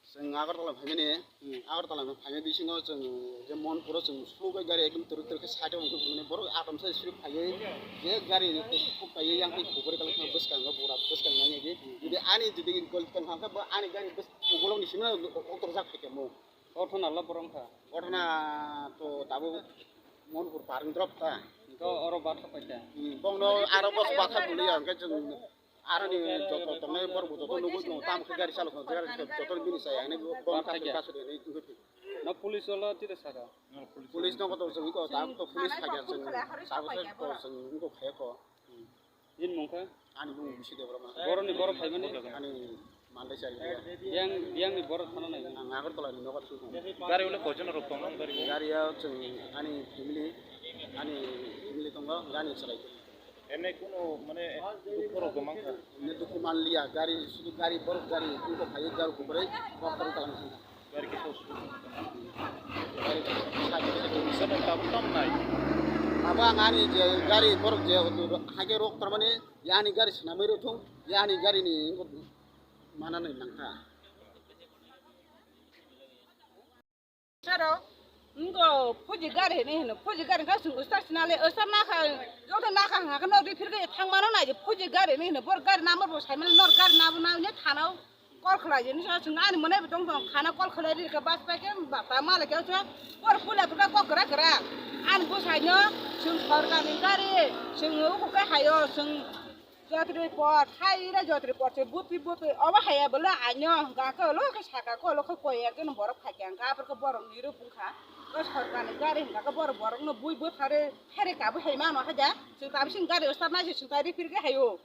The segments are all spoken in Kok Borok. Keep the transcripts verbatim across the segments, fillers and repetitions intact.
Chwng Agartala phaimani, hmm, Agartala phaimani bisingo chwng je Monpuro chwng slow bai gari ekdom twrwk twrwk khe side o wngkha, mane borok atomsa speed phaiwi je gari ni kok phaiwi yang bai kuburi kala bwskango bura bwskang nai di. Jodi ani jodi gol tong kha bo ani gari bwskango bolong ni simi kotor jak phaikha mo. Kothona lo borok kha. Kothona to tabuk Monpur parwng drop ta. To oro batha paita. Hmm, bongno aro bos batha buliya hwnkhe chwng Aroni joto tongnai borok bo joto nugwi tongo, tamo khe gari chalok tongo, gari joto bini chaya hinwi bo, bo wngkha kasu de hinwi wngkha. Na police wala tira saka? Police no kotor chwng wngkha, tamo to police phaiya chwng, sabo se kotor chwng wngkha phaiya kho. Nini mung kha? Ani mung bisi de borok ma. Boroni borok phaimani? Ani mandai chari. Yang, yang ni borok thana nai. Ang Agartala ni nogo thung. Gari ulo koijon rok tongo gari? Gari ya chwng ani family, ani family tongo, gari chalai. Ene kuno mane dukho rok bo mankha? Ene dukho manliya, gari, sudu gari, borok gari, tungko phaiwi gari kubrwi, rok tong tong. Gari kisa sudu. Gari kisa sudu. Sano tabuk tam nai? Abo ang ani je gari borok je haike rok tarmani, yani gari sinamwi rok thung, yani gari ni mananai nangkha. Saro, ngo fuji gari hini hino, fuji gari kha sung ustar sinale, ustar nakha, joto nakha hanga kano di phirge thang mano nai, fuji gari hini hino, bor gari number bo sai mano, nor gari number na ne thana call khlai je, nisa sung ani mone betong tong thana call khlai ri ka bas pa ke ba ta mala ke sa, bor pula pula kok kra kra, an bo sai no, sung sorkar ni gari, sung uku ke hayo, sung Jotri pot, hai ira jotri pot se buti buti, obo haya bwle anyo hwnkha khe olo khe saka khe olo khe koi ekjon borok phaikha hwnkha, aphuru khe borok ni rw bwkha, o sorkar ni gari hwnkha khe borok borok no bui bwthare, phere kabu hai mano haja, chwng tabising gari o start nai se chwng tai ripirkhe haio,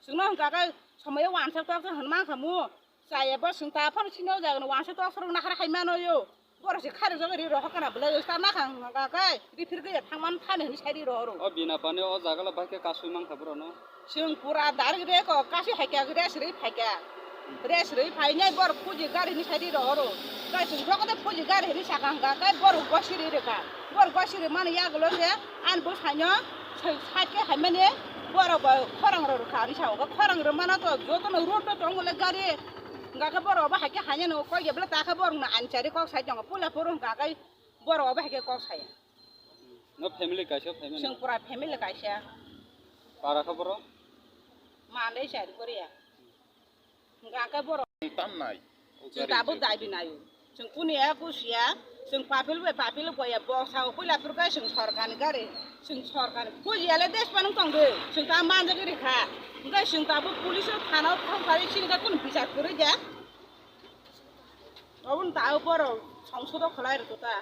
chwngno hwnkha khe somoyo wansa tok tok hwn mankha mu. Chaya bo chwng ta phano sini o jaga no wansa tok phano nahar hai mano yo. Borok se kharok jaga ri rohor kana bwlai o ta nakha hwnkha kai ri phir gaya thangman thani hwnwi sai ri rohoro. O bina pani o jaga le bahai khe kasui mankha borok no. Chwng pura darik re ko kasui hai kha res rwi phai kha. Res rwi phai nai borok puji gari hwnwi sai ri rohoro. Kai chwng jokote puji gari hwnwi saka hwnkha kai borok gosi ri rwkha. Borok gosi rwmani yagulo se ani bwsai no. Side khe hai mani borok bo khorang rw rwkha ani sa o khorang rw mano to joto no road to tongo le gari hwnkha khe borok bo hai khe hai no kok ya bwle ta khe borok no ani chari kok sai tongo puila phuru hwnkha khe borok bo hai khe kok sai. No family kaisa family. Chwng pura family kaisa. Para khe borok? Mandai chari Korea. Hwnkha khe borok. Tam nai. Chwng tabuk daibi naio. Chwng kuniya kusiya, chwng papil bai papil boya boksa o puila phuru khe chwng sorkar ni gari, chwng sorkar ni pujiya le desh panung tong de, chwng ta manjagwi rikha. Hwnkhe chwng tabuk police o thana o thang phari chini khe kunu bichar kwrwi de. Oboni ta o borok songsodo khlai rwkha ta.